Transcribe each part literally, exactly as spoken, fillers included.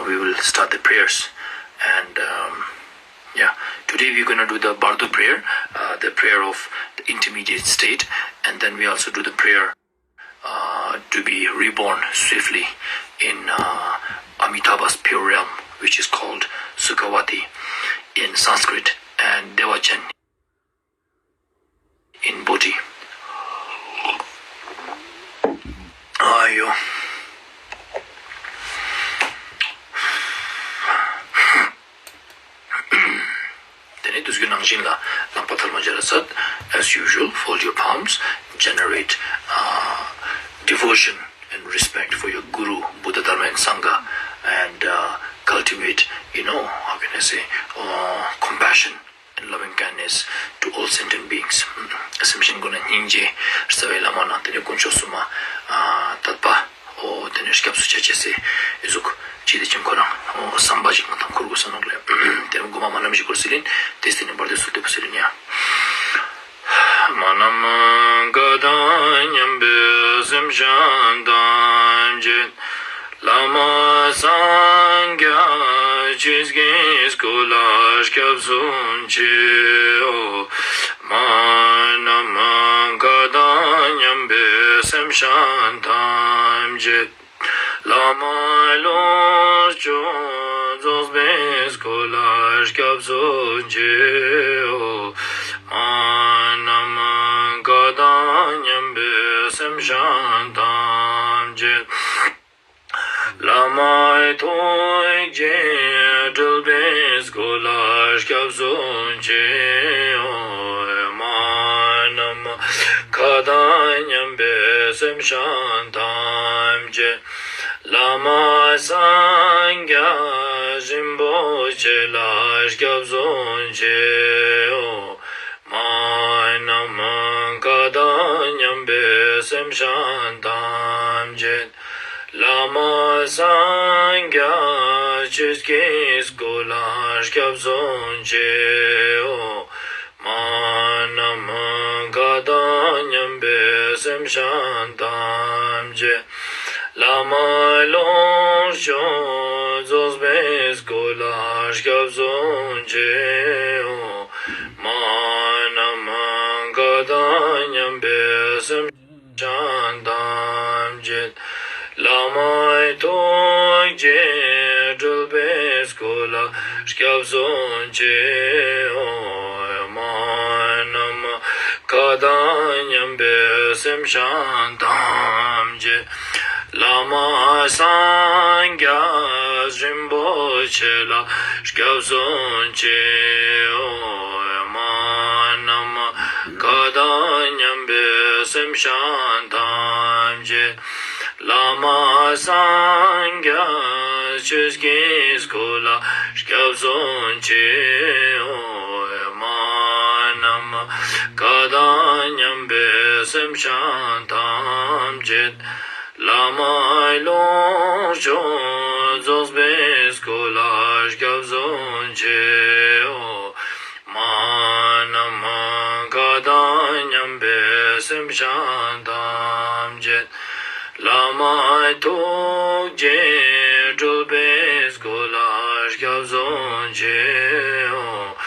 We will start the prayers. And um, yeah, today we're going to do the Bardo prayer, uh, the prayer of the intermediate state, and then we also do the prayer uh, to be reborn swiftly in uh, Amitabha's pure realm, which is called Sukhavati in Sanskrit, and Devachen in Bodhi. ཨ་ཡོ། དེ་ནས་དུས་ཀྱི་ནང་བཞིན་ལ་ལག་པ་ཐལ་མོ་སྦྱར་ར་སད། As usual, fold your palms, generate uh, devotion and respect for your Guru, Buddha, Dharma, and Sangha, and uh, cultivate, you know, how can I say, uh, compassion and loving kindness to all sentient beings. སེམས་ཅན་ཀུན་ལ་སྙིང་རྗེ། རྩ་བའི་བླ་མ་ནང་དེ་ནས་དཀོན་མཆོག་གསུམ་མ་དད་པ། འོ་དེ་ནས་སྐྱབས་སུ་ཆ་ཅེས་སི་ཨི་ཟུག་ཅི་དེ་ཅིག་ཁོ་རང་འོ་བསམ་པ་ཅིག་མ་དང་ཁུར་དགོས་ས་ནོག་ལེ། དེ་རུ་མགོ་མ་མ་ནམ་ཞིག་སྐོར་སི་ལིན་དེ་སྟེ་ནས་བར་དོ་སུ་དེ་པོ་སི་ལིན་ཡ། མ་ནམ་མཁའ་དང་མཉམ་པའི་སེམས་ཅན་ཐམས་ཅད། བླ་མ་སངས་རྒྱས་ཆོས་ཀྱི་སྐུ་ལ་སྐྱབས་སུ་མཆི། འོ། མ་ནམ་མཁའ་དང་མཉམ་པའི་སེམས་ཅན་ཐམས་ཅད། བླ་མ་ལོངས་སྤྱོད་རྫོགས་པའི་སྐུ་ལ་སྐྱབས་སུ་མཆི། འོ། མ་ནམ་མཁའ་དང་མཉམ་པའི་སེམས་ཅན་ཐམས་ཅད། བླ་མ་ཐུགས་རྗེ་སྤྲུལ་པའི་སྐུ་ལ་སྐྱབས་སུ་མཆི། འོ། མ་ནམ་མཁའ་དང་མཉམ་པའི་སེམས་ཅན་ཐམས་ཅད། བླ་མ་སངས་རྒྱས་རིན་པོ་ཆེ་ལ་སྐྱབས་སུ་མཆི། འོ། མ་ནམ་མཁའ་དང་མཉམ་པའི་སེམས་ཅན་ཐམས་ཅད། བླ་མ་སངས་རྒྱས་ཆོས་ཀྱི་སྐུ་ལ་སྐྱབས་སུ་མཆི། འོ། མ་ནམ་མཁའ་དང་མཉམ་པའི་སེམས་ཅན་ཐམས་ཅད། བླ་མ་ལོངས་སྤྱོད་རྫོགས་པའི་སྐུ་ལ་སྐྱབས་སུ་མཆི། འོ། མ་ནམ་མཁའ་དང་མཉམ་པའི་སེམས་ཅན་ཐམས་ཅད། བླ་མ་ཐུགས་རྗེ་སྤྲུལ་པའི་སྐུ་ལ་སྐྱབས་སུ་མཆི། འོ། མ་ནམ་མཁའ་དང་མཉམ་པའི་སེམས་ཅན་ཐམས་ཅད། བླ་མ་སངས་རྒྱས་རིན་པོ་ཆེ་ལ་སྐྱབས་སུ་མཆི། འོ། མ་ནམ་མཁའ་དང་མཉམ་པའི་སེམས་ཅན་ཐམས་ཅད། བླ་མ་སངས་རྒྱས་ཆོས་ཀྱི་སྐུ་ལ་སྐྱབས་སུ་མཆི། འོ། མ་ནམ་མཁའ་དང་མཉམ་པའི་སེམས་ཅན་ཐམས་ཅད། བླ་མ་ལོངས་སྤྱོད་རྫོགས་པའི་སྐུ་ལ་སྐྱབས་སུ་མཆི། འོ། མ་ནམ་མཁའ་དང་མཉམ་པའི་སེམས་ཅན་ཐམས་ཅད། བླ་མ་ཐུགས་རྗེ་སྤྲུལ་པའི་སྐུ་ལ་སྐྱབས་སུ་མཆི། འོ།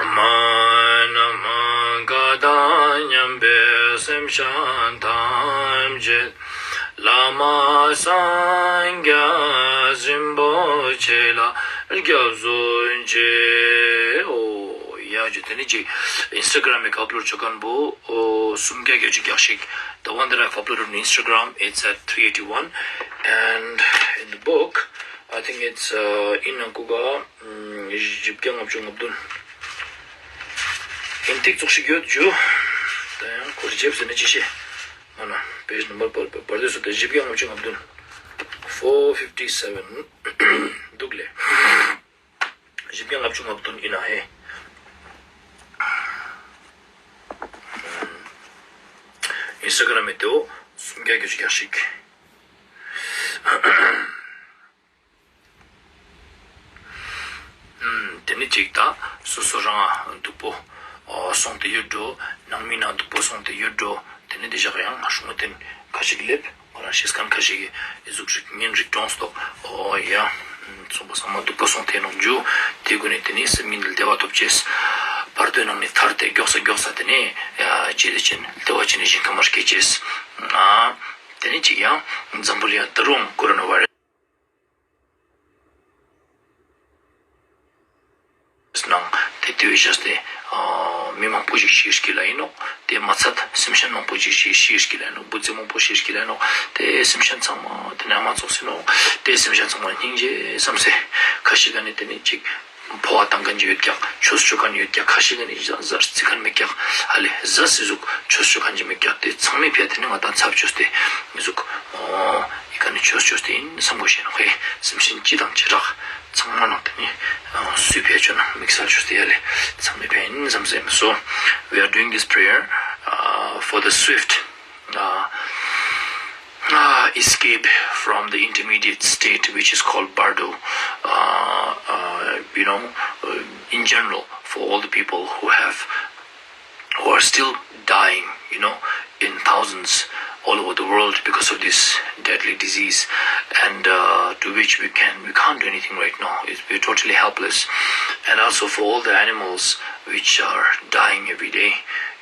མ་ནམ་མཁའ་དང་མཉམ་པའི་སེམས་ཅན་ཐམས་ཅད། བླ་མ་སངས་རྒྱས་རིན་པོ་ཆེ་ལ་སྐྱབས་སུ་མཆི། འོ། ཡ་ཇུ། དེ་ནས་ཅིག་ཨིན་སྟ་གྲམ་མི་ཀ་ཨབ་ལོཌ་ཅོ་ཁན་བོ་འོ་སུམ་བརྒྱ་བརྒྱད་ཅུ་གྱ་གཅིག The one that I've uploaded on Instagram, it's at three eighty-one. And in the book, I think it's uh, in Ankuga, བཞི་བརྒྱ་ལྔ་བཅུ་ང་བདུན། ཨིན་ཏིག་ཙོགས་ཤིག་ཡོད་ཇུ། ད་ཡང་ཁོར་ཇེབ་ཟེར་ན་ཅི་ཤེས། མ་ན་པེཇ་ནམ་བར་བར་བར་དེ་སུ་ད་བཞི་བརྒྱ་ལྔ་བཅུ་ང་བདུན། Four fifty-seven། འདུག་ལེ། བཞི་བརྒྱ་ལྔ་བཅུ་ང་བདུན་ཨིན་ན་ཧེ། ཨིན་སྟ་གྲམ་མི་དེའོ་སུམ་བརྒྱ་བརྒྱད་ཅུ་གྱ་གཅིག། དེ་ནི་ཅིག་ད་སོ་སོ་རང་སྡུག་པོ་སོང་སྟེ་ཡོད་འགྲོ། ནང་མི་ནང་སྡུག་པོ་སོང་སྟེ་ཡོད་འགྲོ། དེ་ནི་དེ་ཞག་ཡང་སྲུང་མ་དེན་ཁ་ཅིག་ལེབ། ཁོ་རང་ཤེས་མཁན་ཁ་ཤས་ཀྱིས་ཨི་ཟུག་རིག་ཉན་རིག་གྲོངས་ཏོག། ཨོ་ཡ། སོང་པ་སང་མ་སྡུག་པ་སོང་ཐེ་ནོག་ཇུ། དེ་ཀུན་ནི་དེ་ནི་སེམས་ཉིད་ལ་བདེ་བ་ཐོབ་ཅེས། བར་དོའི་ནང་ནས་ཐར་ཏེ་མགྱོགས་ས་མགྱོགས་ས་དེ་ནི་ཡ་ཅི་དེ་ཅན་བདེ་བ་ཅན་ནི་ཞིང་ཁམས་མར་སྐྱེ་ཅེས། ཨ་དེ་ནི་ཅིག་ཡང་འཛམ་བུ་གླིང་ད་རུང་ཀོ་རོ་ན་བྷ་ར་སི་ནང་དེ་དུས་བཞག་སྟེ་ཨ་མི་མང་པོ་ཞིག་ཤི་སྐྱེ་ལ་ཡིན་ནོག། དེ་མ་ཚད་སེམས་ཅན་མང་པོ་ཞིག་ཤི་ཤི་སྐྱེ་ལ་ཡིན་ནོག། བུ་ཚ་མང་པོ་ཤི་སྐྱེ་ལ་ཡིན་ནོག། དེ་སེམས་ཅན་ཚང་མ་དེ་ནས་ཨ་མ་ཙོགས་ཡིན་ནོག། དེ་སེམས་ཅན་ཚང་མ་སྙིང་རྗེ་བསམ་སེ་ཁ་ཤས་ཀ་ནི་དེ་ནི་ཅིག་འཕོ་བ་བཏང་མཁན་ཅིག་ཡོད་ཀྱག། ཆོས་ཅོ་མཁན་ཡོད་ཀྱག། ཁ་ཤས་ཀ་ནི་ཟ་ཟ་རྩི་མཁན་མེད་ཀྱག། ཧ་ལེ་ཟ་སི་ཟུག་ཆོས་ཅོ་མཁན་ཅིག་མེད་ཀྱག། དེ་ཚང་མའི་ཕི་ཡ་དེ་ནི་ང་དང་ཚབ་ཅོས་ཏེ་ཟུག་ཨོ་ཨི་ཀ་ནི་ཆོས་ཅོས་ཏེ་ཡིན་བསམ་དགོས་ཤེས་ནོག། ཧེ་སེམས་ཅན་སྤྱི་དང་བྱེ་བྲག་ཚང་མ་ནང་དེ་ནི་ཨ་སུའི་ཕི་ཡ་ཅོ་ན་དམིགས་བསལ་ཅོས་ཏེ་ཡ་ལེ་ཚང་མའི་ཕི་ཡ་ཡིན་བསམ་སེ་ཡིན། So we are doing this prayer uh, for the swift uh, uh, escape from the intermediate state, which is called bardo. Uh, uh, you know, uh, in general, for all the people who have who are still dying, you know, in thousands all over the world because of this deadly disease, and uh, to which we can we can't do anything right now. It's, we're totally helpless, and also for all the animals which are dying every day,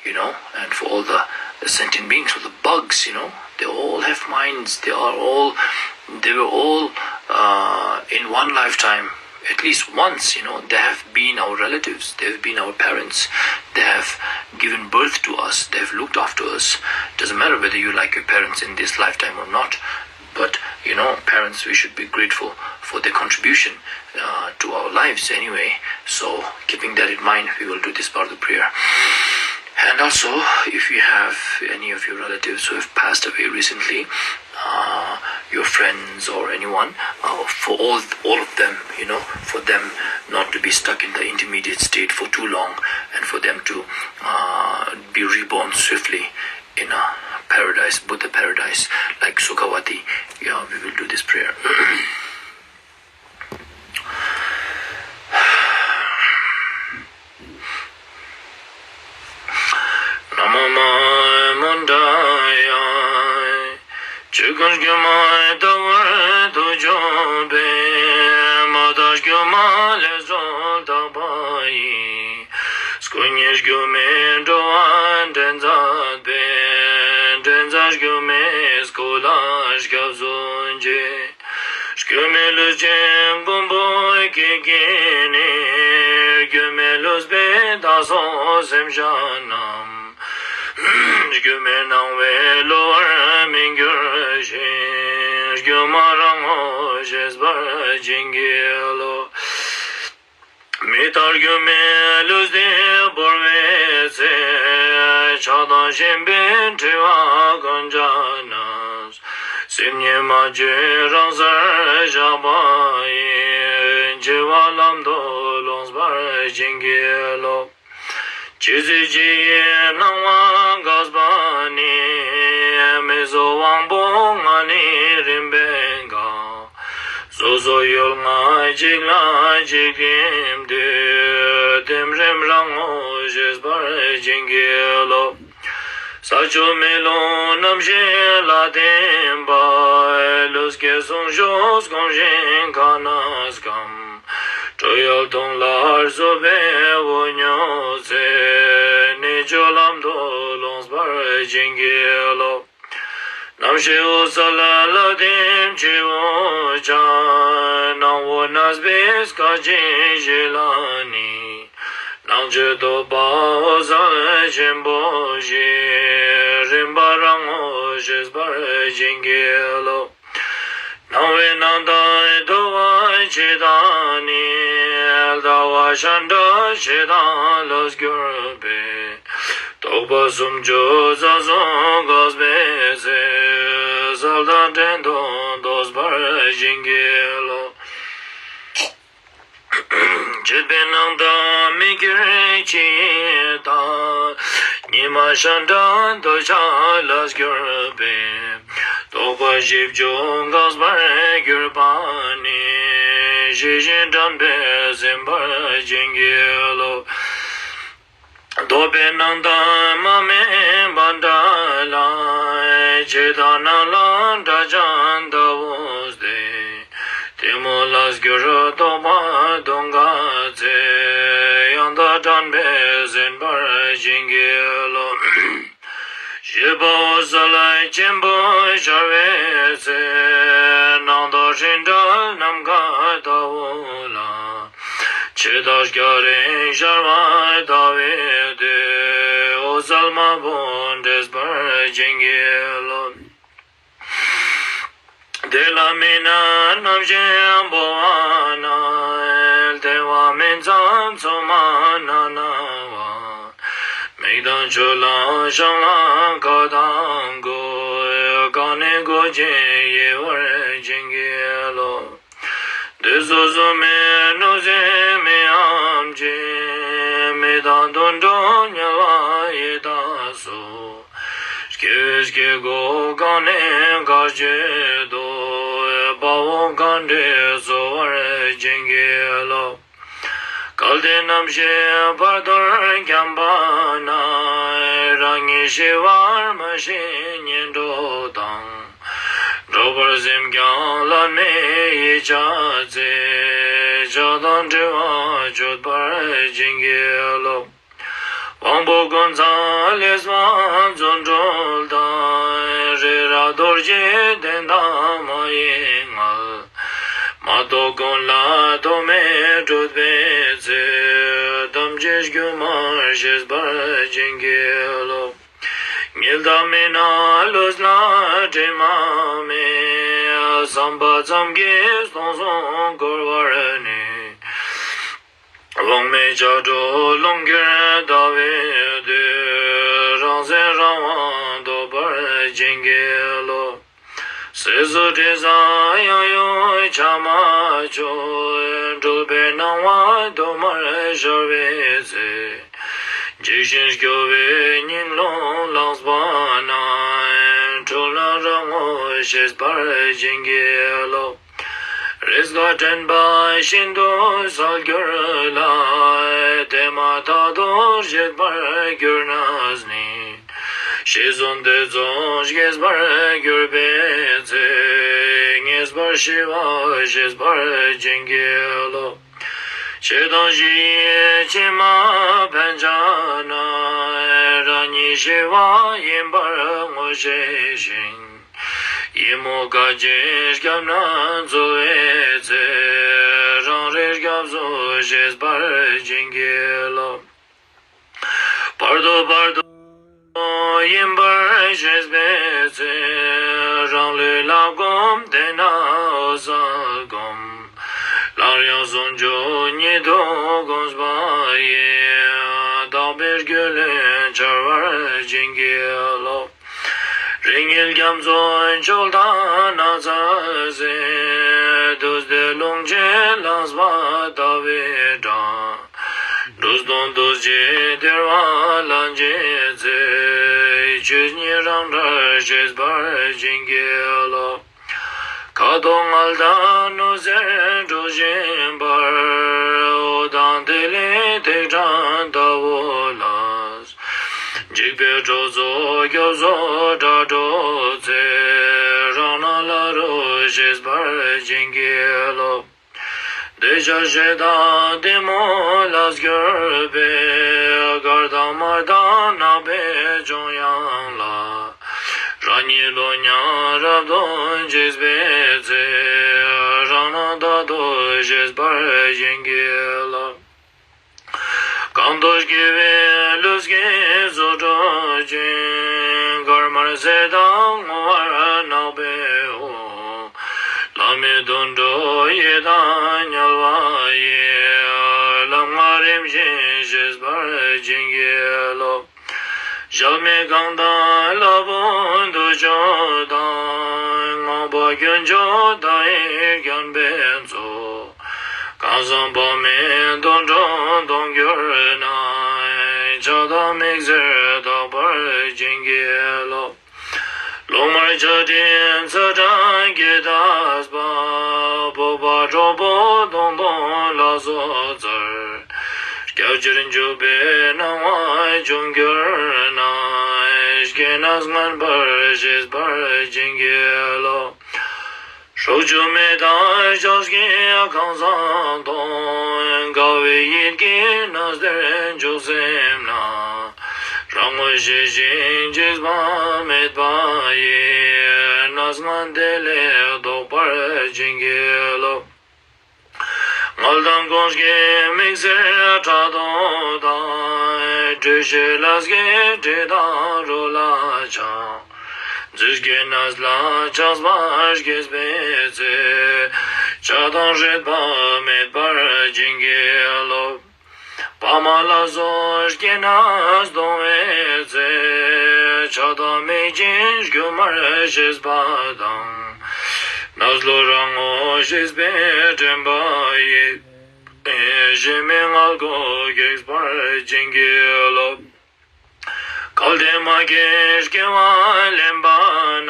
you know, and for all the sentient beings, for the bugs, you know, they all have minds. They are all they were all uh, in one lifetime at least once, you know, they have been our relatives, they have been our parents, they have given birth to us, they have looked after us. Doesn't matter whether you like your parents in this lifetime or not, but you know, parents, we should be grateful for their contribution uh, to our lives anyway. So, keeping that in mind, we will do this part of the prayer. And also, if you have any of your relatives who have passed away recently, uh, your friends or anyone, uh, for all all of them, you know, for them not to be stuck in the intermediate state for too long, and for them to uh, be reborn swiftly in a paradise, Buddha paradise, like Sukhavati. Yeah, we will do this prayer. ན་མོ་མ་མོ་ད་ཡ། ཆོས་སྐུ་སྒྱུ་མ་ལྟ་བུར་ཐུགས་བཅུག་པས། མ་དག་སྒྱུ་མ་ལས་སུ་དག་པ་ཡིས། སྐུ་གཉིས་སྒྱུ་མའི་འགྲོ་བ་འདྲེན་མཛད་པའི། འདྲེན་མཛད་སྒྱུ་མའི་སྐུ་ལ་སྐྱབས་སུ་མཆི། སྒྱུ་མའི་ལུས་ཅན་མགོན་པོ་ཁྱེད་ཀྱིས་ནི། སྒྱུ་མའི་ལུས་པའི་བདག་སོགས་སེམས་ཅན་རྣམས། སྒྱུ་མའི་སྣང་བས་གློ་བུར་མི་འགྱུར་ཞིང་། སྒྱུ་མ་རང་ངོ་ཤེས་པར་བྱིན་གྱིས་རློབས། མི་རྟག་སྒྱུ་མའི་ལུས་འདི་བོར་བའི་ཚེ། ཆགས་སྡང་ཞེན་པའི་འཁྲི་བ་ཀུན་བྱས་ནས། སེམས་ཉིད་མ་བཅོས་རང་སར་བཞག་པ་ཡིས། འཆི་བ་ལམ་དུ་ལོངས་པར་བྱིན་གྱིས་རློབས། ཇི་སྲིད་ཕྱི་ཡི་སྣང་བ་འགགས་པ་ནི། མི་བཟོད་དབང་པོ་ལྔ་ནི་རིམ་པས་འགགས། སོ་སོ་ཡུལ་ལྔ་གཅིག་ལ་གཅིག་ཐིམ་དུས། ཐིམ་རིམ་རང་ངོ་ཤེས་པར་བྱིན་གྱིས་རློབས། ས་ཆུ་མེ་རླུང་རྣམ་ཤེས་ལ་བརྟེན་པ། ལུས་སྐྱེ་ཟུངས་ཤུགས་གོམས་ཤིང་ཁ་ན་སྐམ། དྲོད་ཡལ་དུང་ལ་བཟོད་པའི་འོ་མྱོང་ཚེ། གནད་གཅོད་ལམ་དུ་ལོངས་པར་བྱིན་གྱིས་རློབས། རྣམ་ཤེས་འོད་གསལ་ལ་བརྟེན་འཆི་བོ་ཅན། སྣང་བ་གནས་པའི་སྐད་ཅིག་གཅིག་ལ་ནི། སྣང་མཆེད་རྟོག་པ་འོད་གསལ་ཆེན་པོ་བཞི། རིམ་པ་རང་ངོ་ཤེས་པར་བྱིན་གྱིས་རློབས། སྣང་བའི་སྣང་མཐའི་རྟོག་པ་ཕྱི་དང་ནི། ལྟ་བ་ཤ་འདྲ་ཕྱི་དང་ལོགས་གྱུར་པའི། རྟོག་པ་སུམ་ཅུ་རྩ་གསུམ་འགགས་པའི་ཚེ། གསལ་དང་བྲལ་དུ་འདོད་པར་བྱིན་གྱིས་རློབས། བརྗོད་པའི་སྣང་མཐའ་མི་སྐྱོད་ཕྱི་ཡི་མཐའ། ཉི་མ་ཤར་འདྲ་འདོད་ཆགས་ལས་གྱུར་པའི། རྟོག་པ་བཞི་བཅུ་འགགས་པར་གྱུར་པ་ནི། ཞི་ཞིང་དྲན་པས་ཟིན་པར་བྱིན་གྱིས་རློབས། རྟོག་པའི་སྣང་མཐའ་མ་དམིགས་པ་འདྲ་ལ། ཕྱི་དང་ནང་ལ་འདྲ་ཅན་ལྟ་བུ་སྟེ། གཏི་མུག་ལས་གྱུར་རྟོག་པ་གདོང་ཁ་ཚེ། ཡང་དག་དྲན་པས་ཟིན་པར་བྱིན་གྱིས་རློབས། ཞེས་པའོ། གསལ་ལ་སྐྱེམས་པོ་ཤར་བའི་ཚེ། སྣང་དག་སྤྲིན་བྲལ་ནམ་མཁའ་ལྟ་བུ་ལ། འཆི་བདག་སྐྱ་རེངས་ཤར་བ་ལྟ་བུའི་དུས། འོད་གསལ་མ་བུ་འདྲེས་པར་བྱིན་གྱིས་རློབས། དེ་ལ་མི་ནད་རྣམ་བཞི་འབོ་བ་ན། ལྟེ་བ་མི་མཛའ་མཚོ་མ་ན་ན་བ། མིག་དང་ཆུ་ལ་ཤ་ལ་ཁ་དང་གོས། གང་ནས་འགོ་བྱེད་ཡལ་བར་བྱིན་གྱིས་རློབས། དུས་སོ་སོ་མི་ནུས་ཤིང་མི་འམ་ཅིག་མི་དང་དུད་འགྲོ་དམྱལ་བ་ཡི་དྭགས་སོགས། སྐྱེ་བའི་སྐྱེ་སྒོ་གང་ནས་ག་ཅི་འདོད། དཔའ་བོ་གང་འདྲས་གསོ་བར་བྱིན་གྱིས་རློབས། གལ་ཏེ་རྣམ་ཤེས་བར་དོར་འཁྱམས་པ་ན། རང་ཉིད་ཤི་བར་མ་ཤེས་ངན་འགྲོ་དང་། འགྲོགས་པར་སེམས་ཀྱང་ལན་མེད་ཡིད་ཆགས་ཚེ། ཆགས་སྡང་འཁྲི་བ་གཅོད་པར་བྱིན་གྱིས་རློབས། དབང་པོ་ཀུན་ཚང་ལེགས་པར་རྫུ་འཕྲུལ་དང་། རི་རབ་རྡོ་རྗེ་གདན་དང་མ་ཡི་མངལ། མ་ཐོབ་ཀུན་ལ་ཐོགས་མེད་སྤྲུལ་པའི་ཚེ། ཐམས་ཅད་སྒྱུ་མར་ཤེས་པར་བྱིན་གྱིས་རློབས། ཉིད་དང་མི་སྣང་ལུས་ལ་དྲི་མ་མེད། བསམ་པ་ཙམ་གྱིས་སྟོང་གསུམ་བསྐོར་བར་ནུས། དབང་མེད་ལྕགས་སྒྲོག་རླུང་གིས་ལྟ་བའི་དུས། རང་སེམས་རང་དབང་རྟོགས་པར་བྱིན་གྱིས་རློབས། ཟས་སུ་དྲི་ཟ་ཡང་ཡང་ཆ་མ་ཆོད། སྤྲུལ་པའི་སྣང་བ་གདོད་མར་ཤར་བའི་ཚེ། འཇིགས་ཤིང་སྐྱོ་བའི་སྙིང་རླུང་ལངས་པ་ན། འཁྲུལ་སྣང་རང་ངོ་ཤེས་པར་བྱིན་གྱིས་རློབས། རེས་འགའ་དྲན་པ་ཤིན་ཏུ་གསལ་གྱུར་ལ། དེ་མ་ཐག་ཏུ་བརྗེད་པར་གྱུར་ནས་ནི། ཤེས་བཟུང་དེ་ཙམ་སྐྱེས་པར་གྱུར་པའི་ཚེ། ངེས་པར་ཤི་བ་ཤེས་པར་བྱིན་གྱིས་རློབས། ཆོས་དང་ཞི་བའི་ཕྱི་མ་ཕན་བྱ་ན། རང་ཉིད་ཤི་བ་ཡིན་པར་ངོ་ཤེས་ཤིང་། ཡིད་མུག་སྐད་ཅིག་སྐྱབས་གནས་འཚོལ་བའི་ཚེ། རང་རིག་སྐྱབས་སུ་ཤེས་པར་བྱིན་གྱིས་རློབས། བར་དོ་བར་དོ་ཡིན་པར་ཤེས་པའི་ཚེ། རང་ལུས་ལ་བསྒོམ་དེ་ན་འོད་གསལ་བསྒོམ། སླར་ཡང་ཟུང་འཇུག་ཉིད་དུ་བསྒོམས་པ་ཡི། དག་པའི་རྒྱུད་ལས་འཆར་བར་བྱིན་གྱིས་རློབས། རིགས་ངེས་རྒྱ་མཚོའི་མཆོག་དང་ནགས་ཚལ་ཟེར། དུས་མཐའི་རླུང་ཆེན་ལངས་པ་ལྟ་བུའི་སྒྲ། འབྲུ་སྟོང་རྡོ་རྗེ་ལྡིར་བ་ལན་གཅིག་ཚེ། ཆོས་ཉིད་རང་སྒྲར་ཤེས་པར་བྱིན་གྱིས་རློབས། ཁ་དོག་མངལ་དང་ནུ་ཟེར་འགྲོ་བཞིན་པར། འོད་དང་ཐིག་ལེ་ཐིག་ཕྲན་ལྟ་བུ་ལ། འཇིགས་པའི་སྒྲོག་ཙོག་སྐྱོབ་སོགས་སྒྲ་སྒྲོགས་ཚེ། རང་སྣང་ལ་རུ་ཤེས་པར་བྱིན་གྱིས་རློབས། འདོད་ཆགས་ཞེ་སྡང་གཏི་མུག་ལས་གྱུར་པའི། དཀར་དང་དམར་དང་ནག་པོའི་འཇོང་དབྱངས་ལ། རང་ཉིད་ལུས་མྱང་རབ་ཏུ་འཇིགས་པའི་ཚེ། རང་སྣང་རྟག་ཏུ་ཤེས་པར་བྱིན་གྱིས་རློབས། གང་དུ་སྐྱེ་བའི་ལུས་ཀྱི་ཚོགས་འགྲུབ་ཅིང་། དཀར་དམར་སེར་དང་སྔོ་བ་ནག་པོའི་འོད། ལྷ་མི་དུད་འགྲོ་ཡི་དྭགས་དམྱལ་བ་ཡི། ལམ་ལྔ་རིམ་བཞིན་ཤེས་པར་བྱིན་གྱིས་རློབས། གཞལ་མེད་གང་དག་ལྷ་བུ་འདུས་ཆོས་དང་། སྔགས་པ་དཀོན་མཆོག་མཐའ་ཡས་བརྒྱན་པའི་ཚོགས། གང་ཟག་དཔག་མེད་དུད་འགྲོ་གདོན་གྱུར་ན། ཆགས་སྡང་མིག་སེར་དག་པར་བྱིན་གྱིས་རློབས། རླུང་དམར་ཆར་སྤྲིན་ཚ་གྲང་གིས་འཐིབས་པ། སྤོབས་པ་གྲོགས་པོ་སྟོང་སྟོང་ལ་སོགས་ཚར། སྐྱབས་ཕྱིར་འཇུག་པའི་སྣང་བ་བྱུང་གྱུར་ན། གནས་ངན་པར་ཤེས་པར་བྱིན་གྱིས་རློབས། སྲོག་གཅོད་མེད་དང་ཕྱག་རྒྱའི་ཁང་བཟང་སྟོང་། དགའ་བའི་ཡིད་ཀྱིས་གནས་དེར་འཇུག་སེམས་ན། རང་ངོ་ཤེས་ཤིང་འཇིགས་པ་མེད་པ་ཡིས། གནས་ངན་དེ་ལས་ལྡོག་པར་བྱིན་གྱིས་རློབས། མངལ་དང་ཀུན་གྱི་མིག་སེར་ཕྲག་དོག་དང་། བཀྲེས་ཤིང་ལས་ཀྱི་དྲི་དང་རོ་ལ་ཆགས། རྫུས་སྐྱེས་གནས་ལ་ཆགས་པ་སྐྱེས་པའི་ཚེ། ཆགས་སྡང་སྲེད་པ་མེད་པར་བྱིན་གྱིས་རློབས། ཕ་མ་ལ་སོགས་སྐྱེ་གནས་སྟོང་བའི་ཚེ། ཆགས་སྡང་མེད་ཅིང་སྒྱུ་མར་ཤེས་པ་དང་། གནས་ལུགས་རང་ངོ་ཤེས་པའི་དྲན་པ་ཡིས། གཞན་མའི་མངལ་སྒོ་གེགས་པར་བྱིན་གྱིས་རློབས། གལ་ཏེ་མ་སྐྱེས་སྐྱེ་བ་ལེན་པ་ན།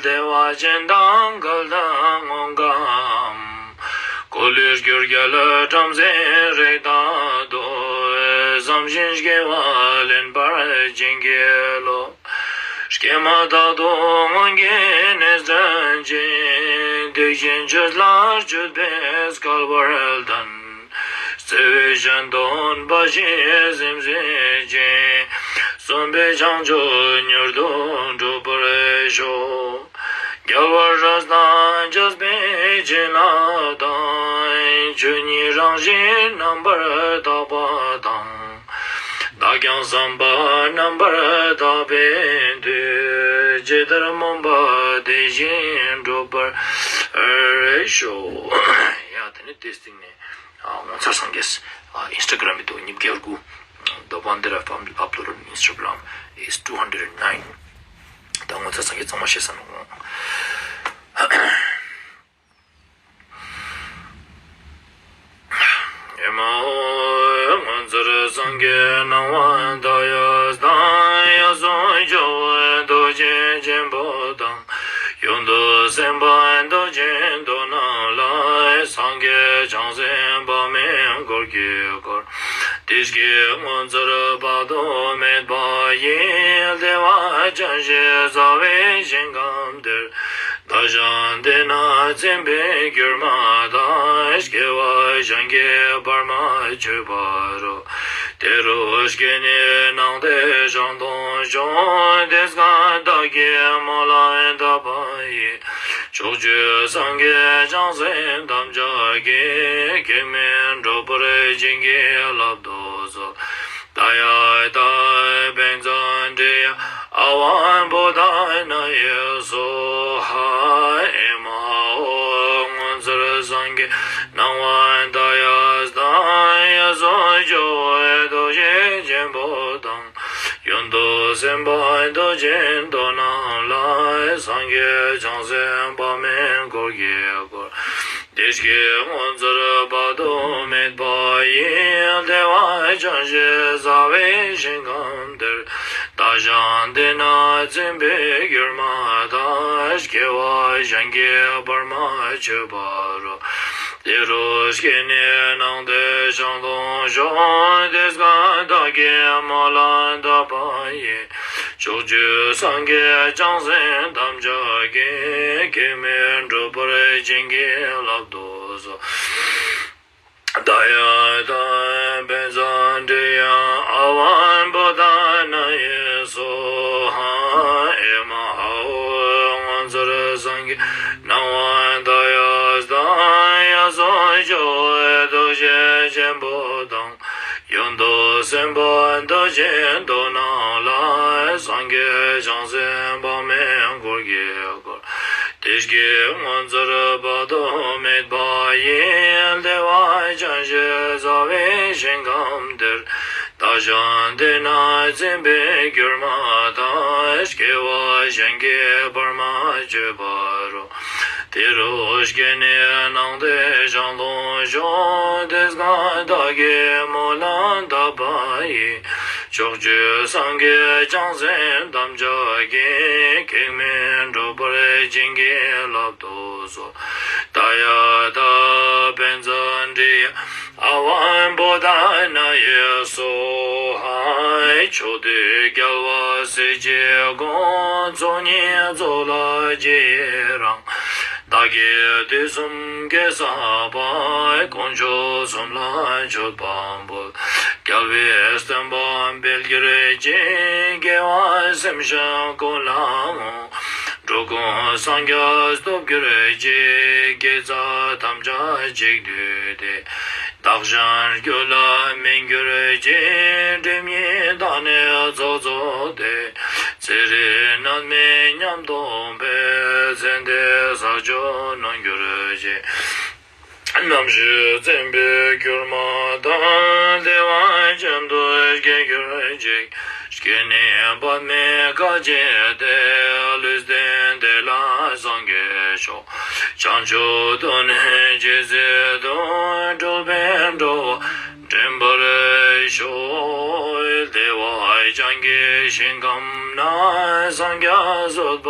བདེ་བ་ཅན་དང་འགལ་དང་ངོ་འགའམ། འཁོར་ལོས་སྒྱུར་རྒྱལ་བྲམ་ཟེའི་རིགས་ལྟ་བུ། བསམ་བཞིན་སྐྱེ་བ་ལེན་པར་བྱིན་གྱིས་རློབས། སྐྱེས་མ་ཐག་ཏུ་སྔོན་གྱི་ནད་བསྒྲལ་ཅིང་། དུག་ཅན་ཆུ་ལ་སྤྱོད་པས་སྐལ་བ་ལྡན། བརྩེ་བས་གཞན་དོན་འབའ་ཞིག་སེམས་ཟད་ཅིང་། གསོན་པོས་བྱང་ཆུབ་མྱུར་དུ་འགྲུབ་པར་ཤོག། རྒྱལ་བ་སྲས་དང་བཅས་པའི་བྱིན་རླབས་དང་། ཆོས་ཉིད་རང་བཞིན་རྣམ་པར་དག་པ་དང་། བདག་ཀྱང་བསམ་པ་རྣམ་པར་དག་པའི་མཐུས། ཇི་ལྟར་སྨོན་པ་དེ་བཞིན་འགྲུབ་པར་ཤོག། ཡ་དེ་ནི་དེ་སྟིང་ནེ་ཨ་ངོ་མཚར་སངས་རྒྱས་ཨ་ཨིན་སི་ཊ་གྷ་རམ་མི་དུག་ཉིས་བརྒྱ་དགུ། The Wonder of Uploaded on Instagram is two hundred nine. ད་ངོ་མཚར་སངས་རྒྱས་གཙང་མ་ཤེས་ས་ནོག། ཨེ་མ་ཧོ། ངོ་མཚར་སངས་རྒྱས་སྣང་བ་མཐའ་ཡས་དང་། ཡ་སོ་ཇོ་བོ་རྡོ་རྗེ་ཆེན་པོ་དང་། ཡོན་ཏུ་སེམས་དཔའ་རྡོ་རྗེ་གདོང་རྣམས་ལ། སངས་རྒྱས་བྱང་སེམས་དཔག་མེད་འཁོར་གྱིས་བསྐོར། བདེ་སྐྱིད་ངོ་མཚར་དཔག་ཏུ་མེད་པ་ཡི། བདེ་བ་ཅན་ཞེས་བྱ་བའི་ཞིང་ཁམས་དེར། བདག་ཀྱང་དེ་ན་ཚིམ་པའི་གྱུར་མ་དང་། སྐྱེ་བ་གཞན་གྱིས་བར་མ་ཆོད་པ་རུ། དེ་རུ་སྐྱེས་ནས་སྣང་མཐའི་ཞིང་སྟོང་བྱོན། དེ་སྐད་བདག་གིས་སྨོན་ལམ་བཏབ་པ་ཡིས། ཕྱོགས་བཅུའི་སངས་རྒྱས་བྱང་སེམས་ཐམས་ཅད་ཀྱིས། གེགས་མེད་འགྲུབ་པར་བྱིན་གྱིས་བརླབ་ཏུ་གསོལ། ཏདྱ་ཐཱ། བཛྲ་ནཱ་རཱྱ་ཨ་ཝ་བོ་དྷ་ནཱ་ཡ་སྭཱ་ཧཱ། ཨེ་མ་ཧོ། ངོ་མཚར་སངས་རྒྱས་སྣང་བ་མཐའ་ཡས་དང་། ཡ་སོ་ཇོ་བོ་རྡོ་རྗེ་ཆེན་པོ་དང་། ཡོན་ཏུ་སེམས་དཔའ་རྡོ་རྗེ་གདོང་རྣམས་ལ། སངས་རྒྱས་བྱང་སེམས་དཔག་མེད་འཁོར་གྱིས་བསྐོར། བདེ་སྐྱིད་ངོ་མཚར་དཔག་ཏུ་མེད་པ་ཡི། བདེ་བ་ཅན་ཞེས་བྱ་བའི་ཞིང་ཁམས་དེར། བདག་ཀྱང་དེ་ན་ཚིམ་པའི་གྱུར་མ་དང་། སྐྱེ་བ་གཞན་གྱིས་བར་མ་ཆོད་པ་རུ། དེ་རུ་སྐྱེས་ནས་སྣང་མཐའི་ཞིང་སྟོང་བྱོན། དེ་སྐད་བདག་གིས་སྨོན་ལམ་བཏབ་པ་ཡིས། ཕྱོགས་བཅུའི་སངས་རྒྱས་བྱང་སེམས་ཐམས་ཅད་ཀྱིས། གེགས་མེད་འགྲུབ་པར་བྱིན་གྱིས་བརླབ་ཏུ་གསོལ། ཏདྱ་ཐཱ། བཛྲ་ནཱ་རཱྱ་ཨ་ཝ་བོ་དྷ་ནཱ་ཡ་སྭཱ་ཧཱ། ཨེ་མ་ཧོ། ངོ་མཚར་སངས་རྒྱས་སྣང་བ་མཐའ་ཡས་དང་། ཡ་སོ་ཇོ་བོ་རྡོ་རྗེ་ཆེན་པོ་དང་། ཡོན་ཏུ་སེམས་དཔའ་རྡོ་རྗེ་གདོང་རྣམས་ལ། སངས་རྒྱས་བྱང་སེམས་དཔག་མེད་འཁོར་གྱིས་བསྐོར། བདེ་སྐྱིད་ངོ་མཚར་དཔག་ཏུ་མེད་པ་ཡི། བདེ་བ་ཅན་ཞེས་བྱ་བའི་ཞིང་ཁམས་དེར། བདག་ཀྱང་དེ་ན་ཚིམ་པའི་གྱུར་མ་དང་། སྐྱེ་བ་གཞན་གྱིས་བར་མ་ཆོད་པ་རུ། དེ་རུ་སྐྱེས་ནས་སྣང་མཐའི་ཞིང་སྟོང་བྱོན། དེ་སྐད་བདག་གིས་སྨོན་ལམ་བཏབ་པ་ཡིས། ཕྱོགས་བཅུའི་སངས་རྒྱས་བྱང་སེམས་ཐམས་ཅད་ཀྱིས། གེགས་མེད་འགྲུབ་པར་བྱིན་གྱིས་བརླབ་ཏུ་གསོལ། ཏདྱ་ཐཱ། བཛྲ་ནཱ་རཱྱ་ ཨ་ཝམ་བོ་དྷ་ན་ཡེ་སྭཱ་ཧཱ། ཕྱོགས་དུས་རྒྱལ་བ་སྲས་བཅས་དགོངས། ཚོགས་གཉིས་རྫོགས་ལ་རྗེས་ཡི་རང་། བདག་གིས་དུས་གསུམ་དགེ་བསགས་པ། དཀོན་མཆོག་གསུམ་ལ་མཆོད་པ་འབུལ། རྒྱལ་བའི་བསྟན་པ་འཕེལ་གྱུར་ཅིག་དགེ་བ་སེམས་ཅན་ཀུན་ལ་བསྔོ། འགྲོ་ཀུན་སངས་རྒྱས་སྟོབས་གྱུར་ཅིག་དགེ་རྩ་ཐམས་ཅད་གཅིག་བསྡུས་ཏེ། བདག་གཞན་རྒྱུད་ལ་སྨིན་གྱུར་ཅིག་སྒྲིབ་གཉིས་དག་ནས་ཚོགས་རྫོགས་ཏེ། ཚེ་རིང་ནད་མེད་ཉམས་རྟོགས་པའི། མཚན་དེ་ས་བཅུ་ནོན་གྱུར་ཅིག་རྣམ་ཤེས་བཙན་པོའི་གྱུར་མ་དང་། བདེ་བ་ཅན་དུ་སྐྱེ་གྱུར་ཅིག་སྐྱེ་གནས་པདྨའི་བཀའ་བརྒྱད་དེ། ལུས་རྟེན་དེ་ལ་སངས་རྒྱས་མཆོག་བྱང་ཆུབ་ཏུ་ནི་ཇི་སྲིད་དུ། འགྲུབ་པའི་འགྲོ་བ་འདྲེན་པར་ཤོག་བདེ་བ་ཅན་གྱི་ཞིང་ཁམས་ན། སངས་རྒྱས་བཟོད་པ་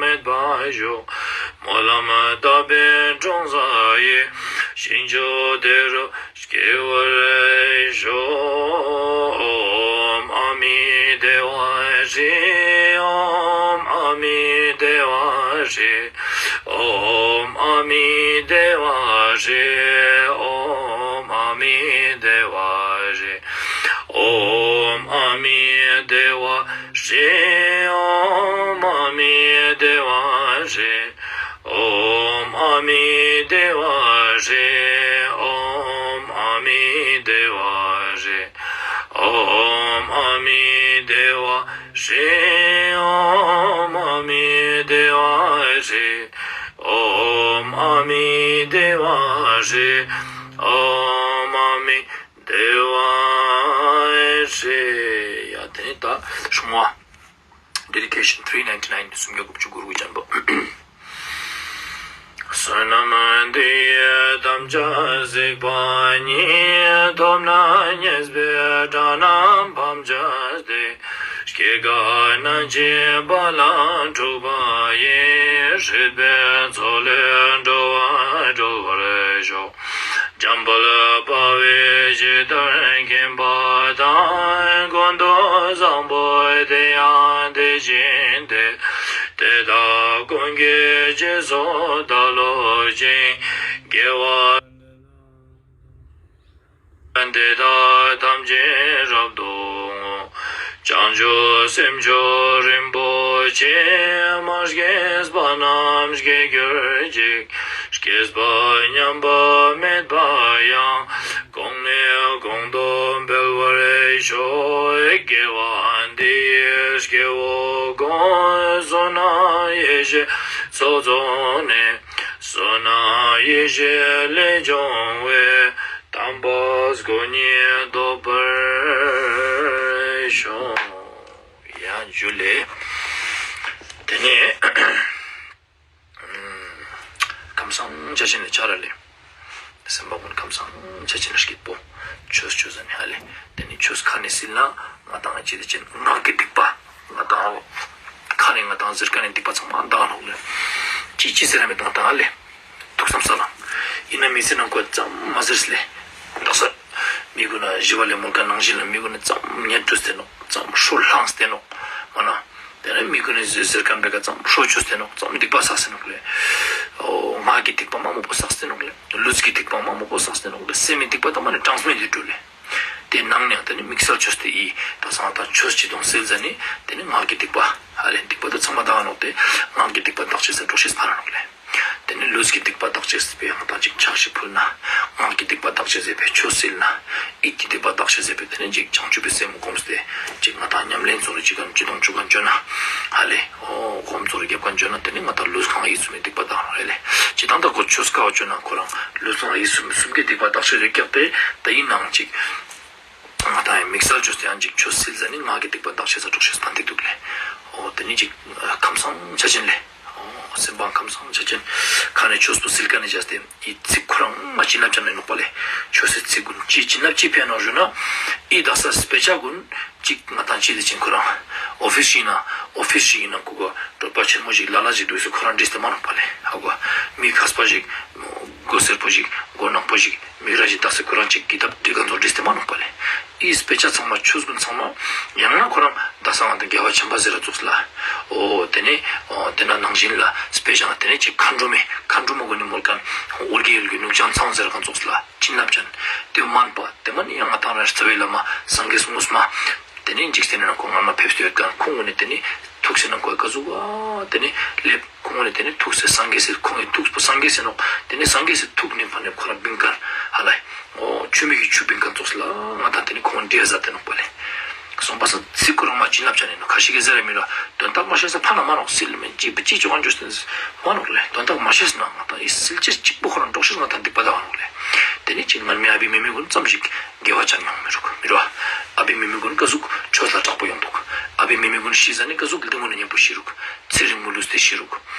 མེད་པར་བཞུགས། སྨོན་ལམ་བཏབ་པའི་འབྲོང་བཟའ་ཡི། ཞིང་མཆོག་དེ་རུ་སྐྱེ་བར་ཤོག་ཨོཾ་ཨ་མི་དེ་བ་ཧྲཱིཿ་ཨོཾ་ཨ་མི་དེ་བ་ཧྲཱིཿ་ཨོཾ་ཨ་མི་དེ་བ་ཧྲཱིཿ་ཨོཾ་ཨ་མི་དེ་བ་ཧྲཱིཿ་ཨོཾ་ཨ་མི་དེ་བ་ཧྲཱིཿ་ཨོཾ་ཨ་མི་དེ་བ་ཧྲཱིཿ་ཨོཾ་ཨ་མི་དེ་བ་ཧྲཱིཿ་ཨོཾ་ཨ་མི་དེ་བ་ཧྲཱིཿ་ཨོཾ་ཨ་མི་དེ་བ་ཧྲཱིཿ་ཨོཾ་ཨ་མི་དེ་བ་ཧྲཱིཿ་ཨོཾ་ཨ་མི་དེ་བ་ཧྲཱིཿ་ཨོཾ་ཨ་མི་དེ་བ་ཧྲཱིཿ་ཡ་དེ་ནི་ད་སྲུང་བ། Dedication three ninety nine སུམ་བརྒྱ་དགུ་བཅུ་གོ་དགུ་ཅན་པོ། བསོད་ནམས་འདི་ཡིས་ཐམས་ཅད་གཟིགས་པ་ཉིད། ཐོབ་ནས་ཉེས་པའི་དགྲ་རྣམས་ཕམ་བྱས་ཏེ། སྐྱེ་རྒ་ན་འཆིའི་རྦ་རླབས་འཁྲུགས་པ་ཡི། སྲིད་པའི་མཚོ་ལས་འགྲོ་བ་སྒྲོལ་བར་ཤོག་འཇམ་དཔལ་དཔའ་བོས་ཇི་ལྟར་མཁྱེན་པ་དང་། ཀུན་ཏུ་བཟང་པོ་དེ་ཡང་དེ་བཞིན་ཏེ། དེ་དག་ཀུན་གྱི་རྗེས་སུ་བདག་སློབ་ཅིང་། དགེ་བ་དེ་དག་ཐམས་ཅད་རབ་ཏུ་བསྔོ། བྱང་ཆུབ་སེམས་མཆོག་རིན་པོ་ཆེ། མ་སྐྱེས་པ་རྣམས་སྐྱེ་གྱུར་ཅིག་སྐྱེས་པ་ཉམས་པ་མེད་པ་ཡང་། གོང་ནས་གོང་དུ་འཕེལ་བར་ཤོག་དགེ་བ་འདི་ཡིས་སྐྱེ་བོ་ཀུན། བསོད་ནམས་ཡེ་ཤེས་ཚོགས་རྫོགས་ནས། བསོད་ནམས་ཡེ་ཤེས་ལས་བྱུང་བའི། དམ་པ་སྐུ་གཉིས་ཐོབ་པར་ཤོག་ཡ་ཇུ་ལེ། དེ་ནས་ཁམས་བཟང་ཆ་ཅན་ལ་ཆ་ར་ལེ། སེམས་པ་ཀུན་ཁམས་བཟང་ཆ་ཅན་ལ་སྐྱིད་པོ། ཆོས་ཆོས་ཟ་ནི་ཧ་ལེ། དེ་ནི་ཆོས་ཁ་ནས་སིལ་ན་ང་དང་ཅི་དེ་ཅན་ངག་གི་སྡིག་པ། ང་དང་ཁ་ནས་ང་དང་ཟེར་ཁན་ནི་སྡིག་པ་ཚང་མ་དག་ནོག་ལེ། ཅི་ཅི་ཟེར་ར་མེད་དང་དང་ལེ། ཐུགས་བསམ་ས་ལ། ཡིན་ན་མི་ཟེར་ན་ཁོ་ཙམ་མ་ཟེར་ལེ། དག་ས། མི་ཀུན་ན་ཞི་བ་ལྷ་མོ་ཀ་ནང་བཞིན་ལ་མི་ཀུན་ན་ཙམ་ཉན་ཏུ་སྟེ་ནོག་ཙམ་ཧྲོ་ལྷང་སྟེ་ནོག་མ་ན། དེ་ནས་མི་ཀུན་ནི་ཟེར་ཟེར་ཁན་པེ་ཀ་ཙམ་ཧྲོ་ཆུ་སྟེ་ནོག་ཙམ་སྡིག་པ་བསགས་སྟེ་ནོག་ལེ། ཨོ་ངག་གི་སྡིག་པ་མ་མོ་པོ་བསགས་སྟེ་ནོག་ལེ། ལུས་ཀྱི་སྡིག་པ་མ་མོ་པོ་བསགས་སྟེ་ནོག་ལེ། སེམས་མི་སྡིག་པ་དང་མ་ནི་གྲངས་མེད་དུ་འགྲོ་ལེ། དེ་ནང་ནས་ཡང་དེ་ནི་དམིགས་བསལ་ཆོས་དེ་ཡི་ད་སང་ད་ཆོས་ཅི་དང་སེལ་ཟ་ནི་དེ་ནི་ངག་གི་སྡིག་པ་ཧ་ལེ་སྡིག་པ་དང་ཚང་མ་དག་ནོག་དེ་ངག་གི་སྡིག་པ་དག་ཅེས་སེ་འགྲོ་ཤེས་ཕ་ར་ནོག་ལེ། དེ་ནི་ལུས་ཀྱི་སྡིག་པ་དག་ཅེས་སེ་ང་དང་ཅིག་ཕྱག་ཞིག་ཕུལ་ན། ངག་གི་སྡིག་པ་དག་ཅེས་སེ་ཆོས་སིལ་ན། ཡིད་ཀྱི་སྡིག་པ་དག་ཅེས་སེ་དེ་ནི་ཅིག་བྱང་ཆུབ་པའི་སེམས་བསྒོམས་ཏེ་ཅིག་ང་དང་ཉམས་ལེན་ཚོར་ཅིག་ག་ཅི་དང་ཅུ་ག་ཅོ་ན། ཧ་ལེ། ཨོ་སྒོམ་ཚོར་རྒྱབ་ག་ཅོ་ན་དེ་ནི་ང་དང་ལུས་ངག་ཡིད་གསུམ་མི་སྡིག་པ་དག་ཧ་ལེ། ཅི་དང་ད་ཁོ་ཆོས་ཁ་བ་ཅོ་ན་ཁོ་རང་ལུས་ངག་ཡིད་གསུམ་གསུམ་གྱི་སྡིག་པ་དག་ཅེས་སེ་སྐྱག་སྟེ་དེ་ཡིན་ནང་ཅིག་ང་དང་ཡང་དམིགས་བསལ་ཆོས་དེ་ཡང་ཅིག་ཆོས་སིལ་ཟ་ནི་ངག་གི་སྡིག་པ་དག་ཅེས་སེ་འགྲོ་ཤེས་ཕན་ཐོགས་འདུག་ལེ། ཨོ་དེ་ནི་ཅིག་ཁམས་བཟང་ཆ་ཅན་ལེ། ཨོ་སེམས་པ་ཁམས་བཟང་ཆ་ཅན། ཁ་ནས་ཆོས་པོ་སིལ་ཁན་ནི་བྱས་ཏེ་ཡི་ཚིག་ཁོ་རང་མ་བྱིན་རླབས་ཅན་ནི་ནོག་པ་ལེ། ཆོས་སི་ཚིག་ཀུན་ཅི་བྱིན་རླབས་ཅི་ཕན་ནོག་ཞུ་ན། ཡི་དག་ས་སྤེ་ཆ་ཀུན་ཅིག་ང་དང་ཅི་དེ་ཅན་ཁོ་རང་ཨོ་ཕིས་ཞིག་ན་ཨོ་ཕིས་ཞིག་ཡིན་ན་ཁོ་ག་གྲོད་པ་ཆེན་མོ་ཞིག་ལ་ལ་ཞིག་འདུག་སེ་ཁོ་རང་བྲིས་ཏེ་མ་ནོག་པ་ལེ། ཧ་གོ་མི་མཁས་པ་ཞིག་མགོ་སེར་པོ་ཞིག་མགོ་ནག་པོ་ཞིག་མིག་ར་ཞིག་དག་ས་ཁོ་རང་ཅིག་གི་དབ་དེ་ག་ཚོ་བྲིས་ཏེ་མ་ནོག་པ་ལེ། ཨི་སྤེ་ཆ་ཚང་མ་ཆོས་གུན་ཚང་མ་ཡང་ན་ཁོ་རང་དག་ས་ང་དང་རྒྱལ་བ་བྱམས་པ་ཟེར་ར་ཙོགས་ལ། འོ་དེ་ནེ་འོ་དེ་ན་ནང་བཞིན་ལ་སྤེ་ཆ་དེ་ནེ་ཅིག་མཁའ་འགྲོ་མའི་མཁའ་འགྲོ་མ་གུན་ནི་མོལ་ཁན་ཨོ་རྒྱན་ཡུལ་གྱི་ནུབ་བྱང་ཚང་ཟེར་ཁན་ཙོགས་ལ་བྱིན་རླབས་ཅན་དེ་མན་པ་དེ་མ་ནེ་ཡང་ང་དང་ར་རྩ་བའི་བླ་མ་སངས་རྒྱས་སྔོན་མ། དེ་ནེ་འཇིག་རྟེན་ནི་ནང་ཁོང་སྔ་མ་ཕེབས་ཏེ་ཡོད་ཁན་ཁོང་གུན་ནི་དེ་ནེ་ཐུགས་སེ་ནང་ཁོ་ག་ཟུག་ག་དེ་ནེ་ལེབ། ཁོང་གུན་ནི་དེ་ནེ་ཐུགས་སེ་སངས་རྒྱས་སི་ཁོང་གི་ཐུགས་པོ་སངས་རྒྱས་སི་ནོག། དེ་ནེ་སངས་རྒྱས་སི་ཐུགས་ནེ་ཕ་ནེ་ཁོ་རང་བིང་ཁན་ཧ་ལ་ཡ། འོ་ཆུ་མིག་གི་ཆུ་བིང་ཁན་ཙོགས་ལ་ང་དང་དེ་ནེ་ཁོང་འདྲེ་ཟ་དེ་ནོག་པ་ལེ། སོང་པ་སང་ཚིག་ཁོ་རང་མ་བྱིན་རླབས་ཅན་ནི་ནོག། ཁ་ཤས་ཀྱི་ཟེར་ར་མི་ལ་དོན་དག་མ་ཤེས་ས་ཕ་ན་མ་ནོག། སིལ་མེ་ཅི་པ་ཅི་ཅོ་ག་འཇུ་སྟེ་མ་ནོག་ལེ། དོན་དག་མ་ཤེས་ན་ང་དང་ཨི་སིལ་ཅེས་ཅིག་པོ་ཁོ་རང་འགྲོགས་ཤེས་ང་དང་སྡིག་པ་དག་ནོག་ལེ། དེ་ནེ་ཅིག་ངན་མི་ཨ་བི་མེ་མེ་གུན་ཙམ་ཞིག་དགེ་བ་ཅན་ཡོང་མི་རུག་མི་རུག། ཨ་བི་མེ་མེ་གུན་ག་ཟུག་ཆོས་ལ་དྲག་པོ་ཡོང་འདུག། ཨ་བི་མེ་མེ་གུན་ཤི་ཟ་ནེ་ག་ཟུག་ལྡེ་མོ་ནེ་ཉམ་པོ་ཤི་རུག། ཚེ་རིང་མོ་ལུས་ཏེ་ཤི་རུག།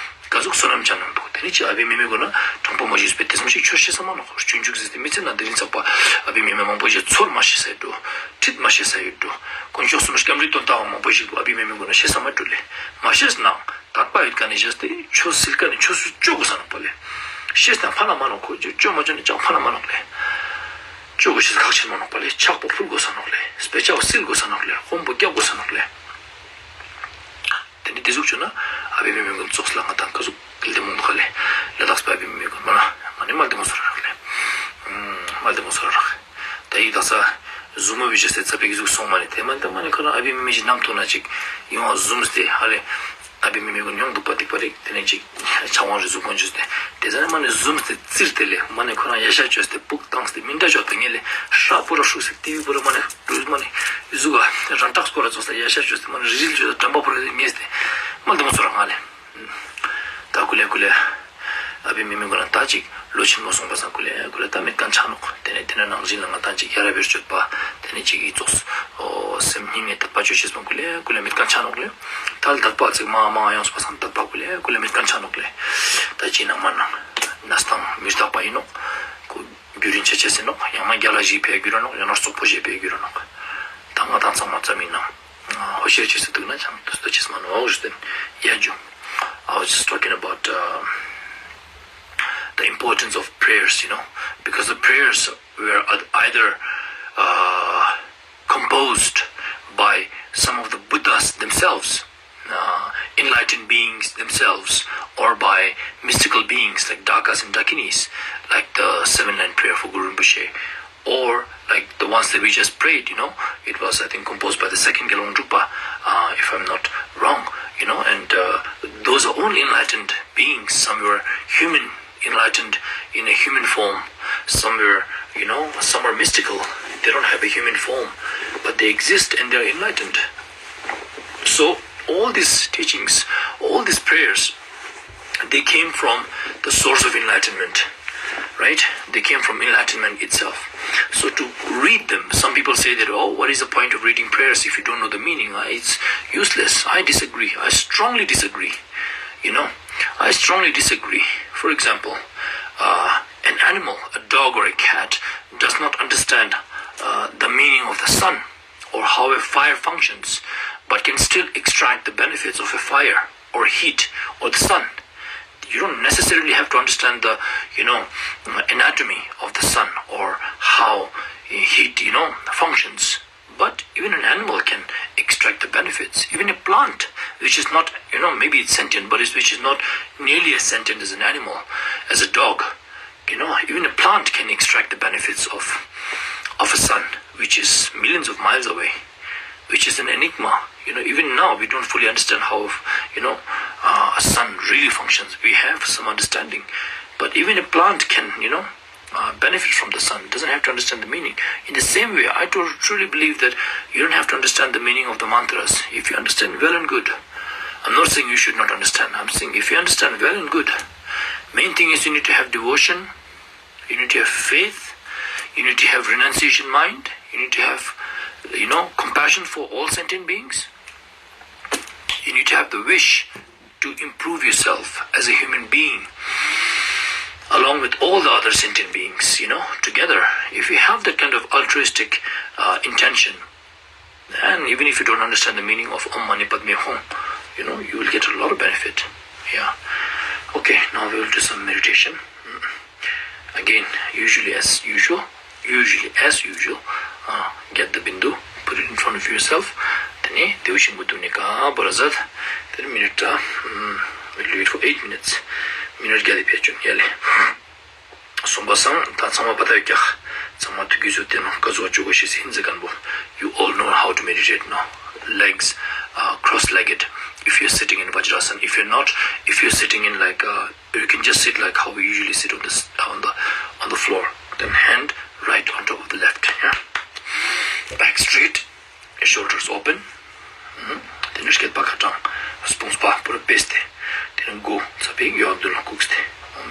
ག་ཟུག་བསོད་ནམས་ཅན་ཡོང་འདུག། དེ་ནེ་ཅིག་ཨ་བི་མེ་མེ་གུན་ན་དྲང་པོ་མ་ཞུས་པའི་དེ་ཙམ་ཞིག་ཆོས་ཤེས་ས་མ་ནོག། སྤྱོད་འཇུག་ཟེར་ཏེ་མི་ཚེ་ན་དེ་རིང་ཚག་པ་ཨ་བི་མེ་མེ་མང་པོ་ཞིག་ཚོར་མ་ཤེས་ས་ཡོད་འགྲོ། ཁྲིད་མ་ཤེས་ས་ཡོད་འགྲོ། དཀོན་མཆོག་གསུམ་སྐྱབས་འགྲོའི་དོན་དག་མང་པོ་ཞིག་ཨ་བི་མེ་མེ་གུན་ན་ཤེས་ས་མ་འགྲོ་ལེ། མ་ཤེས་ན་དད་པ་ཡོད་ཁན་ནི་བཞག་སྟེ་ཆོས་སིལ་ཁན་ནི་ཆོས་སུ་ཅོ་གོས་ས་ནོག་པ་ལེ། ཤེས་ན་ཕ་ན་མ་ནོག། ཁོ་ཅོ་མ་ཅོ་ནི་ཅང་ཕ་ན་མ་ནོག་ལེ། ཅོ་གོས་ཤེས་ཁག་ཆེན་མ་ནོག་པ་ལེ། ཕྱག་པོ་ཕུལ་གོས་ས་ནོག་ལེ། སྤེ་ཆ་བོ་སིལ་གོས་ས་ནོག་ལེ། ཧོམ་པོ་རྒྱག་གོས་ས་ནོག་ལེ། དེ་ནེ་དེ་ཟུག་ཅོ་ན་ཨ་བི་མེ་མེ་གུན་ཙོགས་ལ་ང་དང་ག་ཟུག་ལྡེ་མོ་འདུག་ག་ལེ། ལ་དྭགས་པ་ཨ་བི་མེ་མེ་གུན་མ་ན་མ་ནེ་མ་ལྡེ་མོ་ཟེར་ར་རག་ལེ། མ་ལྡེ་མོ་ཟེར་ར་རག། ད་ཡི་དག་ས་ཟུ་མོ་བི་ཅེས་སེ་ཙ་པིག་ཟུག་སོང་མ་ནེ་དེ་མ་ནེ་ད་མ་ནེ་ཁོ་རང་ཨ་བི་མེ་མེ་ཞིག་ནམ་ཐོག་ན་ཅིག་ཡོང་བ་ཟུམ་སྟེ་ཧ་ལེ། ཨ་བི་མེ་མེ་གུན་ཡོང་འདུག་པ་སྡིག་པ་རེད། དེ་ནེ་ཅིག་ཆ་ཝང་རེ་ཟུག་གོན་ཅོས་ཏེ་དེ་ཟ་ནེ་མ་ནེ་ཟུམ་སྟེ་ཙིར་ཏེ་ལེ་མ་ནེ་ཁོ་རང་ཡ་ཤ་ཅོས་ཏེ་སྤུག་བཏང་སྟེ་མི་འདྲ་ཅོ་ཏེ་ངེ་ལེ་ཧྲ་པོ་ར་ཧྲུག་སེ་ཏི་བི་པོ་ར་མ་ནེ་ཀྲུས་མ་ནེ་ཟུག་ག་རང་ཏགས་པོ་ར་ཙོགས་ལ་ཡ་ཤ་ཅོས་ཏེ་མ་ནེ་རི་རིལ་ཅོས་ཏེ་འགྲམ་པ་པོ་ར་ངེས་ཏེ་མ་ལྡེ་མོ་ཟེར་ར་རག་ལེ། ད་ཀུ་ལེ་ཀུ་ལེ། ཨ་བི་མེ་མེ་གུན་ན་ད་ཅིག་ལོ་ཆེན་མོ་སོང་པ་སང་ཀུ་ལེ་ཀུ་ལེ་ད་མེད་ཁན་ཆ་ནོག། དེ་ནེ་དེ་ན་ནང་བཞིན་ལ་ང་དང་ཅིག་ཡ་རབས་སྤྱོད་པ་དེ་ནེ་ཅིག་ཨི་ཙོགས་འོ་སེམས་སྙིང་ནེ་དད་པ་ཅོ་ཤེས་པོ་ཀུ་ལེ་ཀུ་ལེ་མེད་ཁན་ཆ་ནོག་ལེ། ད་དད་པ་ཅིག་མ་མ་ཡོངས་པ་སང་དད་པ་ཀུ་ལེ་ཀུ་ལེ་མེད་ཁན་ཆ་ནོག་ལེ། ད་ཅི་ན་མ་ན་གནས་སྟངས་མི་རྟག་པ་ཨིན་ནོག། ཁོ་རྒྱུན་རིང་ཆ་ཆ་ཟེར་ནོག། ཡང་ན་རྒྱལ་ལ་ཞིག་ཕེ་རྒྱུ་ར་ནོག། ཡང་ན་རྩོག་པོ་ཞིག་ཕེ་རྒྱུ་ར་ནོག། ད་ང་དང་ཚང་མ་ཙམ་ཨིན་ན། ཧོ་ཤེར་ཅེས་སུ་དུག་ན་ཅང་ཏུས་ཏུ་ཅེས་མ་ནོག་ཞུ་སྟེ་ཡ་ཇུ། I was just talking about um, the importance of prayers, you know, because the prayers were eith- either uh, composed by some of the Buddhas themselves, uh, enlightened beings themselves, or by mystical beings like Dakas and Dakinis, like the seven line prayer for Guru Rinpoche, or like the ones that we just prayed, you know, it was, I think, composed by the second Gelong Drukpa, uh, if I'm not wrong, you know, and uh, those are only enlightened beings. Some were human, enlightened in a human form. Some were, you know, some are mystical. They don't have a human form, but they exist and they're enlightened. So all these teachings, all these prayers, they came from the source of enlightenment, right? They came from enlightenment itself. So to read them, some people say that, oh, what is the point of reading prayers if you don't know the meaning? Uh, It's useless. I disagree. I strongly disagree. You know, I strongly disagree. For example, uh, an animal, a dog or a cat, does not understand uh, the meaning of the sun or how a fire functions, but can still extract the benefits of a fire or heat or the sun. You don't necessarily have to understand the, you know, anatomy of the sun or how heat, you know, functions. But even an animal can extract the benefits. Even a plant, which is not, you know, maybe it's sentient, but it's, which is not nearly as sentient as an animal, as a dog, you know, even a plant can extract the benefits of, of a sun, which is millions of miles away, which is an enigma. You know, even now we don't fully understand how, you know, uh, a sun really functions. We have some understanding, but even a plant can, you know, uh, benefit from the sun. It doesn't have to understand the meaning. In the same way, I tru- truly believe that you don't have to understand the meaning of the mantras. If you understand, well and good. I'm not saying you should not understand. I'm saying if you understand, well and good. Main thing is you need to have devotion, you need to have faith, you need to have renunciation mind, you need to have, you know, compassion for all sentient beings. You need to have the wish to improve yourself as a human being along with all the other sentient beings, you know, together. If you have that kind of altruistic uh, intention, and even if you don't understand the meaning of Om Mani Padme Hum, you know, you will get a lot of benefit. Yeah. Okay, now we will do some meditation. Mm. Again, usually as usual, usually as usual, uh, get the bindu, put it in front of yourself. ཏེ་ནེ་དེའུ་ཤིང་བུ་དུག་ནེ་ཀ་བོར་ར་ཛད། ཏེ་ནེ་མི་ནིཊ་ད་ལུས་for eight minutes. མི་ནིཊ་ག་ལེ་ཕེ་ཅུག་ཡ་ལེ། སོང་པ་སང་ད་ཚང་མ་པ་ཏ་ཡོད་ཀྱག། ཚང་མ་ཐུགས་ཀྱི་བཟོ་ཏེ་ནང་ཀ་ཟུག་ཅོ་གོས་ཤེས་ཨིན་ཟེར་ཁན་བོ། You all know how to meditate, no? Legs, uh, cross-legged. If you're sitting in Vajrasana, if you're not, if you're sitting in like, uh, you can just sit like how we usually sit on this, on the, on the floor. Then hand right on top of the left, yeah? Back straight. Shoulders open. ཏེ་ནེ་སྐེད་པ་ཁ་ཏང་སྤུངས་པ་པུ་ར་ཕེས་ཏེ། ཏེ་ནེ་མགོ་ཚ་པེ་ཡོག་དུན་ལ་ཁུགས་ཏེ།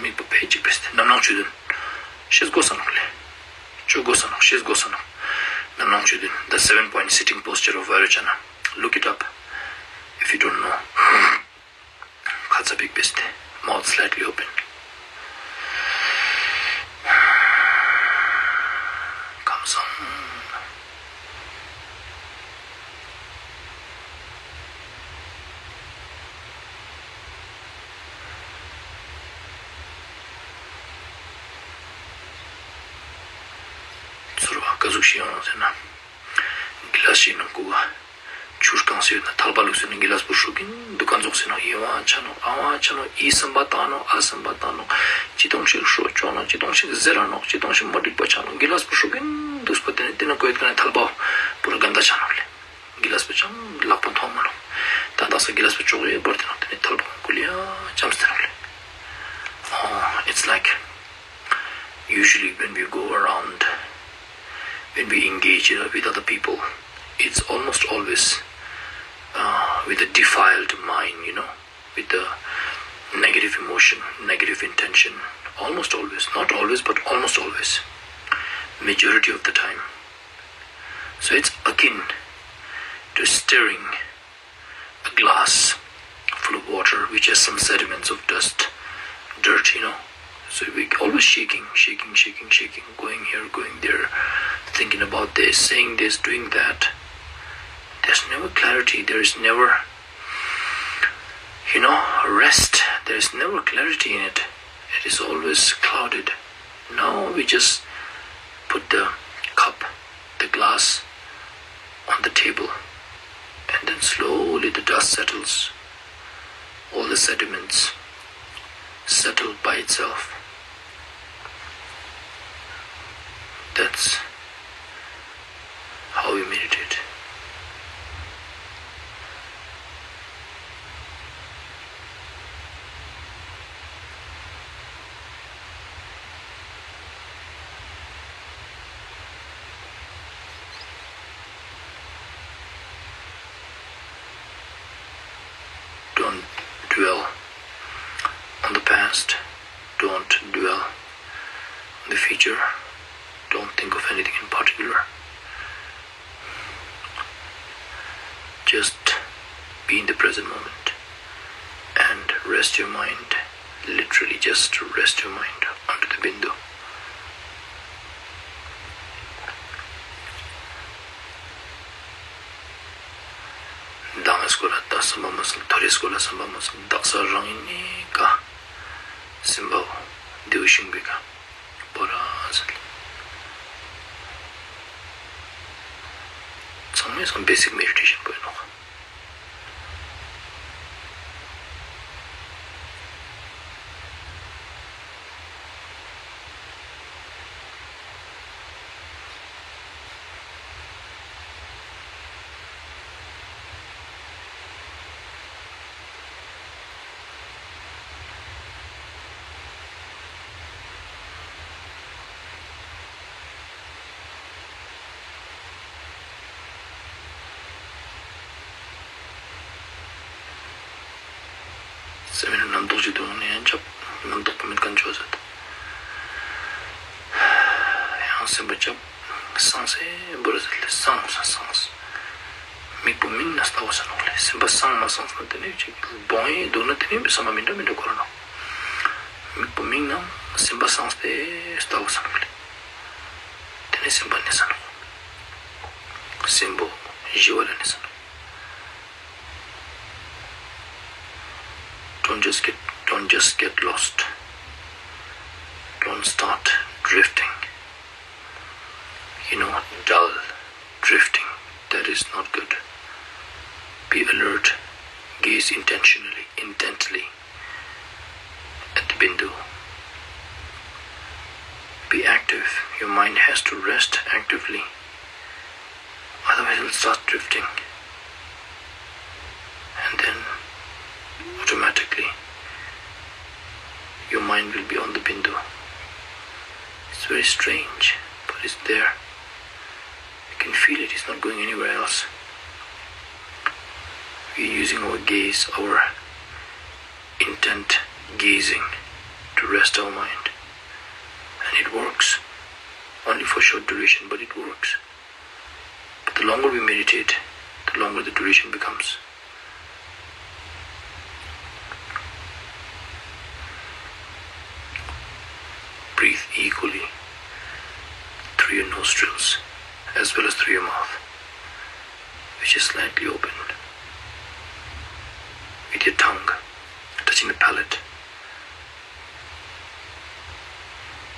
མིག་པ་ཕེ་ཅིག་ཕེས་ཏེ། ནམ་ནང་ཆོས་དུན་ཤེས་གོས་ས་ནོག་ལེ། ཆོས་གོས་ས་ནོག། ཤེས་གོས་ས་ནོག། ནམ་ནང་ཆོས་དུན། The seven point sitting posture of Vairocana. Look it up if you don't know. ཁ་ཚ་པིག་ཕེས་ཏེ། Mouth slightly open. ཁམས་བཟང་། ཚོར་བ་ཀ་ཟུག་ཤིག་ཡོང་ཟེར་ན། གི་ལ་སི་ཞིག་ནང་ཁུག་ག་ཆུ་རྐང་སེ་ཡོད་ན་ཐལ་བ་ལུགས་སེ་ན་གི་ལ་སི་པོ་ཧྲུག་གིན་དུག་ག་ཙོགས་སེ་ན་ཨི་བ་ཆ་ནོག་ཨ་བ་ཆ་ནོག་ཨི་སམ་བ་ཏང་ནོག་ཨ་སམ་བ་ཏང་ནོག་ཅི་ཏོང་ཞིག་ཧྲོ་ཅོ་ནོག་ཅི་ཏོང་ཞིག་ཟེར་ར་ནོག་ཅི་ཏོང་ཞིག་མ་འགྲིག་པ་ཆ་ནོག་གི་ལ་སི་པོ་ཧྲུག་གིན་དུག་པ་ཏེ་ནེ་ཏེ་ནེ་ཀོ་ཡོད་ཀ་ནེ་ཐལ་བ་པུ་ར་གན་ད་ཆ་ནོག་ལེ། གི་ལ་སི་པོ་ཅམ་ལག་པ་ཐོང་མ་ནོག། ད་དག་ས་གི་ལ་སི་པོ་ཅོག་ཡོད་བོར་ཏེ་ནོག་ཏེ་ནེ་ཐལ་བ་ཁུ་ལི་ཡ་ཅམ་སྟེ་ནོག་ལེ། Oh, it's like usually when we go around, when we engage, you know, with other people, it's almost always, uh, with a defiled mind, you know, with a negative emotion, negative intention, almost always, not always, but almost always, majority of the time. So it's akin to stirring a glass full of water which has some sediments of dust, dirt, you know. So we always shaking, shaking, shaking, shaking, going here, going there, thinking about this, saying this, doing that. There's never clarity, there is never, you know, rest. There is never clarity in it. It is always clouded. Now we just put the cup, the glass, on the table, and then slowly the dust settles. All the sediments settle by itself. That's how we meditate. Don't dwell on the past. Don't dwell on the future. Don't think of anything in particular. Just be in the present moment and rest your mind. Literally, just rest your mind onto the bindu. མདང་ངི་སྐོར་ལ་ད་སམ་པ་མ་སམ། ཐོ་རེ་སྐོར་ལ་སམ་པ་མ་སམ། དག་ས་རང་ངི་ནི་ཀ་སེམས་པ་བོ་དེའུ་ཤིང་བུའི་ཀ་བོར་ར་ཟེར་ལེ། ཚང་མའི་སང་བེ་སིག་མེ་ཌི་ཊེ་ཤན་པོ་ཨིན་ནོག། སེམས་ནི་རྣམ་རྟོག་ཅིག་དུག་ནེ་ཡང་ཆབ་རྣམ་རྟོག་པོ་མེད་ཁན་ཅོ་ཟེར། ཡང་སེམས་པ་ཆབ་སངས་སེ་བོར་ཟེར་ལེ། སངས་སངས་སངས། མིག་པོ་མིང་ན་ལྟ་བ་ས་ནོག་ལེ། སེམས་པ་སངས་མ་སངས་ན་ཏེ་ནེ་ཅིག་བོང་ཡེ་དུག་ན་ཏེ་ནེ་བསམ་པ་མི་འདྲ་མི་འདྲ་འཁོར་ར་ནོག། མིག་པོ་མིང་ན་སེམས་པ་སངས་ཏེ་ལྟ་བ་ས་ནོག་ལེ། ཏེ་ནེ་སེམས་པ་ནེ་ས་ནོག། སེམས་པོ་ཞི་བ་ལ་ནེ་ས་ནོག། Don't just get, don't just get lost. Don't start drifting. You know, dull, drifting. That is not good. Be alert. Gaze intentionally, intently at the bindu. Be active. Your mind has to rest actively. Otherwise, it'll start drifting. And then, automatically, your mind will be on the bindu. It's very strange, but it's there. You can feel it, it's not going anywhere else. We're using our gaze, our intent gazing to rest our mind. And it works. Only for short duration, but it works. But the longer we meditate, the longer the duration becomes. Breathe equally through your nostrils as well as through your mouth, which is slightly open, with your tongue touching the palate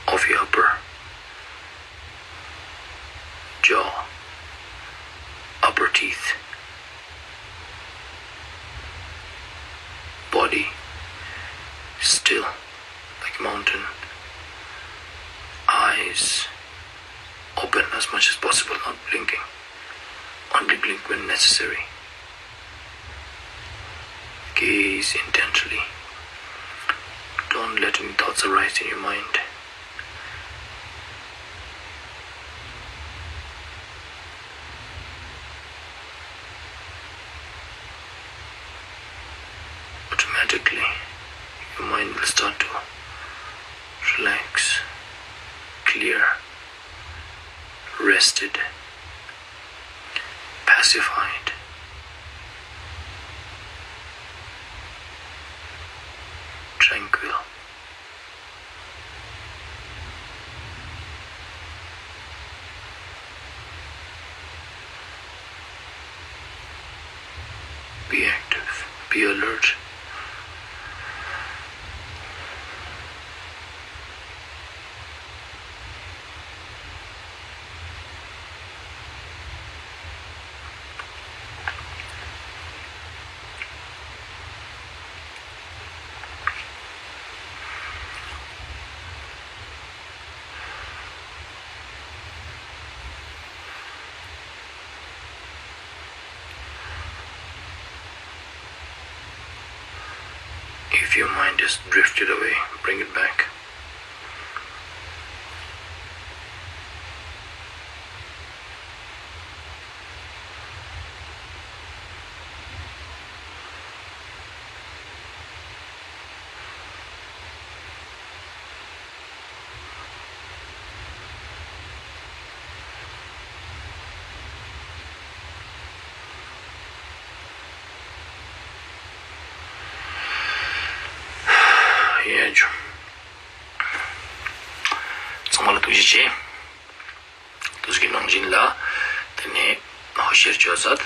of your upper jaw, upper teeth, body still like a mountain, eyes open as much as possible, not blinking. Only blink when necessary. Gaze intently. Don't let any thoughts arise in your mind. Automatically, your mind will start to relax, clear, rested, pacified, tranquil. Be active, be alert. If your mind has drifted away, bring it back. ཡ་ཇུ། ཚང་མ་ལ་ཐུགས་རྗེ་ཆེ། ཏུས་ཀྱི་ནང་བཞིན་ལ། དེ་ནས་ཧོ་ཤེར་ཅོ་ཟད།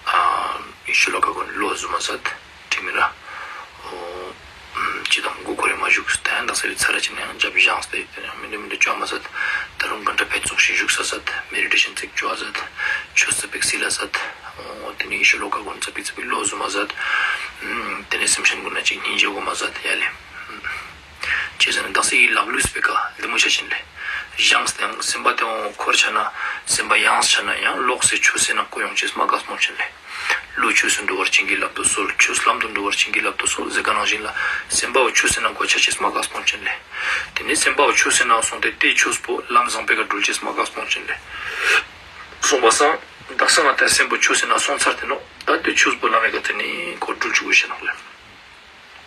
ཨ་ཡེ་ཤུ་ལོ་ཀ་གུན་ལོ་ཟུ་མ་ཟད། ཁྲི་མི་ར། ཨོ། ཅི་དང་མགོ་ཁོ་རེ་མ་བཞུགས་ཏེ་ཡང་དག་ས་རི་ཚ་ར་ཅི་ན་ཡང་རྒྱབ་བཞེངས་ཏེ་དེ་ནས་མི་འདི་མི་འདི་ཅོ་མ་ཟད། ད་རུང་ག་འདྲ་ཕེ་ཙོགས་ཤིག་བཞུགས་ས་ཟད། མེ་ཌི་ཊེ་ཤན་ཅིག་ཅོ་ཟད། ཆོས་ས་པིག་སི་ལ་ཟད། ཨོ། དེ་ནས་ཡེ་ཤུ་ལོ་ཀ་གུན་ཚ་པིག་ཚ་པིག་ལོ་ཟུ་མ་ཟད། དེ་ནས་སེམས་ཅན་གུན་ན་ཅིག་སྙིང་རྗེ་གོ་མ་ཟད་ཡ་ལེ། ཅི་ཟེར་ན་དག་ས་ཡི་ལག་ལུས་པེ་ཀ་ལྡེ་མོ་ཆ་ཅན་ལེ། བཞེངས་ཏེ་ཡང་སེམས་པ་དེ་འོང་འཁོར་ཆ་ན་སེམས་པ་ཡངས་ཆ་ན་ཡང་ལོག་སེ་ཆོས་སེ་ནང་ཀོ་ཡོང་ཅེས་མ་ག་སྤོང་ཅན་ལེ། ལུས་ཆོས་སུ་འགྲོ་བར་བྱིན་གྱིས་བརླབ་ཏུ་གསོལ། ཆོས་ལམ་དུ་འགྲོ་བར་བྱིན་གྱིས་བརླབ་ཏུ་གསོལ་ཟེར་ག་ནང་བཞིན་ལ་སེམས་པ་བོ་ཆོས་སེ་ནང་ཀོ་ཆ་ཅེས་མ་ག་སྤོང་ཅན་ལེ། དེ་ནས་སེམས་པ་བོ་ཆོས་སེ་ནང་སོང་སྟེ་དེ་ཆོས་པོ་ལམ་བཟང་པེ་ཀ་འགྲུལ་ཅེས་མ་ག་སྤོང་ཅན་ལེ། སོང་པ་སང་དག་ས་ང་ད་སེམས་པོ་ཆོས་སེ་ནང་སོང་ཚར་ཏེ་ནོག་ད་དེ་ཆོས་པོ་ལམ་མེ་ཀ་དེ་ནས་ཁོ་འགྲུལ་ཅུག་གོ་ཤེས་ནོག་ལེ།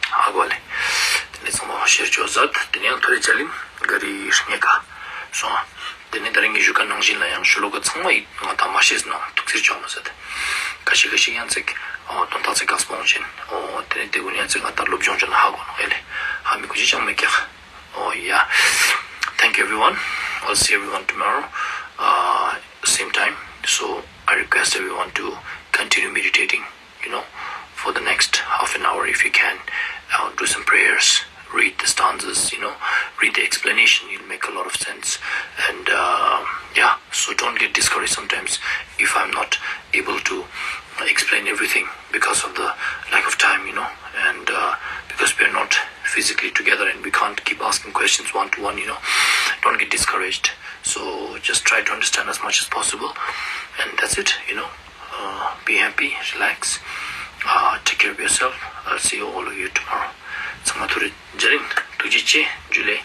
ཧ་གོ་ལེ། དེ་ནས་ཚང་མ་ཤེར་ཅོ་ཟད། དེ་ནས་ཡང་ཐོ་རེ་ཅ་ལིམ་ག་རི་ངེ་ཀ་སོང་། དེ་ནས་ད་རེ་ངེ་ཞུ་ཀ་ནང་བཞིན་ལ་ཡང་ཤོ་ལོ་ཀ་ཚང་མ་ཡི་ང་ད་མ་ཤེས་ནང་ཐུགས་ཚེར་ཅོ་མ་ཟད། ཀ་ཤི་ཀ་ཤི་ཡང་ཚིག་ཨོ་དོན་དག་ཚིག་ག་སྤོང་ཅན། ཨོ་དེ་ནས་དེ་གུན་ཡང་ཚིག་ང་ད་སློབ་སྦྱོང་ཅོ་ན་ཧ་གོ་ནོག་ཡ་ལེ། ཧ་མི་གོ་ཅི་ཅང་མེད་ཀྱག Oh, yeah. Thank you, everyone. I'll see everyone tomorrow, uh, same time. So I request everyone to continue meditating, you know, for the next half an hour if you can. Uh, do some prayers, read the stanzas, you know, read the questions one to one, you know. Don't get discouraged. So just try to understand as much as possible. And that's it, you know. Uh, be happy, relax, uh, take care of yourself. I'll see you, all of you, tomorrow. ཚང་མ་ཐུགས་རྗེ་ཆེ། ཐུགས་རྗེ་ཆེ། ཇུ་ལེ།